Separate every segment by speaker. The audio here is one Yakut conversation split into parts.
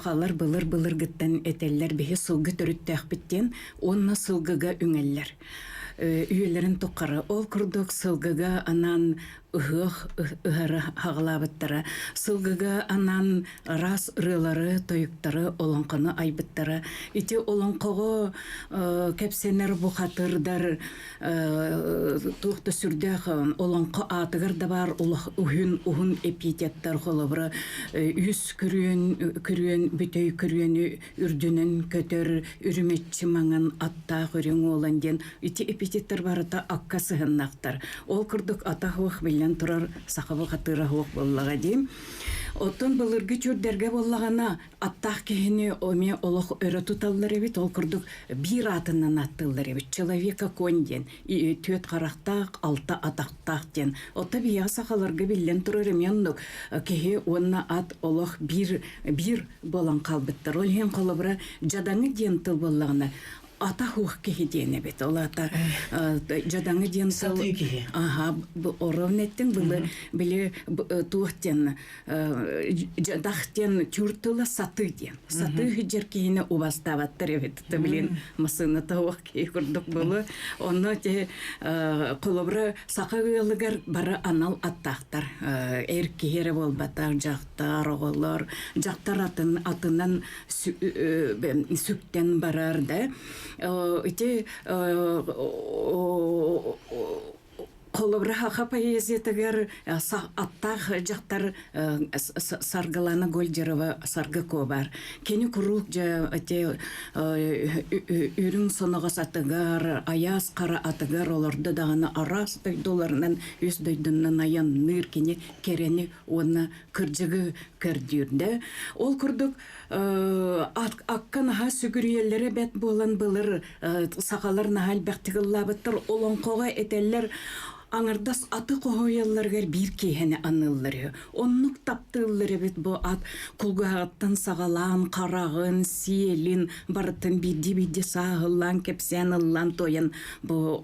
Speaker 1: Сахалар былыр-былыргыттан этэллэр биһи сылгы төрүттээхпит диэн уонна сылгыга үҥэллэр. Үйэлэрин тухары ол курдук сылгыга анаан ыһыах ыһары хаҕылаабыттара. Сылгыга анаан араас ырыалары, тойуктары, олоҥхону айбыттара. Ити олоҥхоҕо кэпсэнэр бухатырдар туох да сүрдээх олоҥхо аатыгар да баар уһун уһун эпитеттар холобура үс күрүөн күрүөн бүтэй күрүөнү үрдүнэн көтөр үрүмэччи маҥан аттаах үрүҥ уолан диэн ити эпитеттар барыта акка сыһыннахтар ол курдук ата суох биллэн турар саха бухатыыра суох буоллаҕа дии оттон былыргы чүрдэргэ буоллаҕына аттаах киһини эмиэ олох өрө туталлар эбит, ол курдук биир аатынан аттыыллар эбит. Человека конь диэн, түөрт харахтаах, алта атахтаах диэн. Оттон биһиэхэ сахаларга биллэн турар эмиэ оннук киһи уонна ат олох биир биир буолан хаалбыттар. Ол иһин холобура дьадаҥы диэн тыл буоллаҕына ата хуох киһи диэн эбит. Ол ата дьадаҥы диэн тыл
Speaker 2: Сатыы киһи.
Speaker 1: Аха, орон эттиҥ былы били туох диэн дьадах диэн тюр тыла сатыы диэн. Сатыы сылдьар киһини убастаабаттар эбит. Билин массыыната суох киһи курдук болу. Онно те холобура саха ыалыгар бары анал аттаахтар. Эр киһи эрэ буолбатах, дьахтар, оҕолор. Дьахтар атын атынан сүктэн барар да. Ити Холобура, саха поэзиятыгар аттаах дьахтар Саргылана Гольдерова Саргы Куо баар. Кини куруук дьэ ити үрүҥ соноҕос атыгар, айаас хара атыгар олордо даҕаны араас дойдуларынан үс дойдунан айанныыр кини кэрэни уонна кырдьыгы көрдүүрдэ. Ол курдук акка наһаа сүгүрүйэллэрэ бэт буолан былыр сахалар наһаа элбэхтик ыллаабыттар олоҥхоҕо этэллэр аҥардас аты хоһуйалларыгар биир киэһэни аныыллар үһү. Оннук таптыыллар эбит бу ат кулгааҕыттан саҕалаан хараҕын, сиэлин барытын биирдии-биирдии сааһылаан кэпсээн ыллаан туойан бу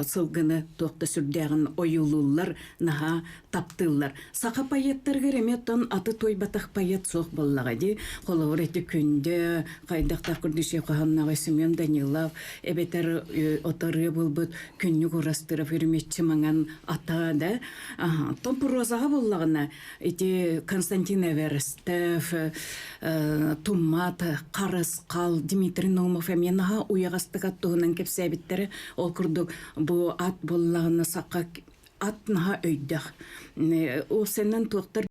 Speaker 1: сылгыны туох да сүрдээҕин ойуулууллар наһаа таптыыллар. Саха поэттарыгар эмиэ оттон аты туойбатах поэт суох буоллаҕа дии. Холобур, ити Күндэ, хайдахтаах курдук хоһоонноҕой Семен Данилов, эбэтэр оторыа буолбут Күннүк Урастыров Үрүмэччи маҥан ата да. Оттон прозаҕа буоллаҕына, ити Константин Эверстов, Туммат, Харысхал, Дмитрий Наумов эмиэ наһаа уйаҕастык ат туһунан кэпсээбиттэрэ. Ол курдук бу ат буоллаҕына саха ат наһаа өйдөөх. Ол сэннэн туохтар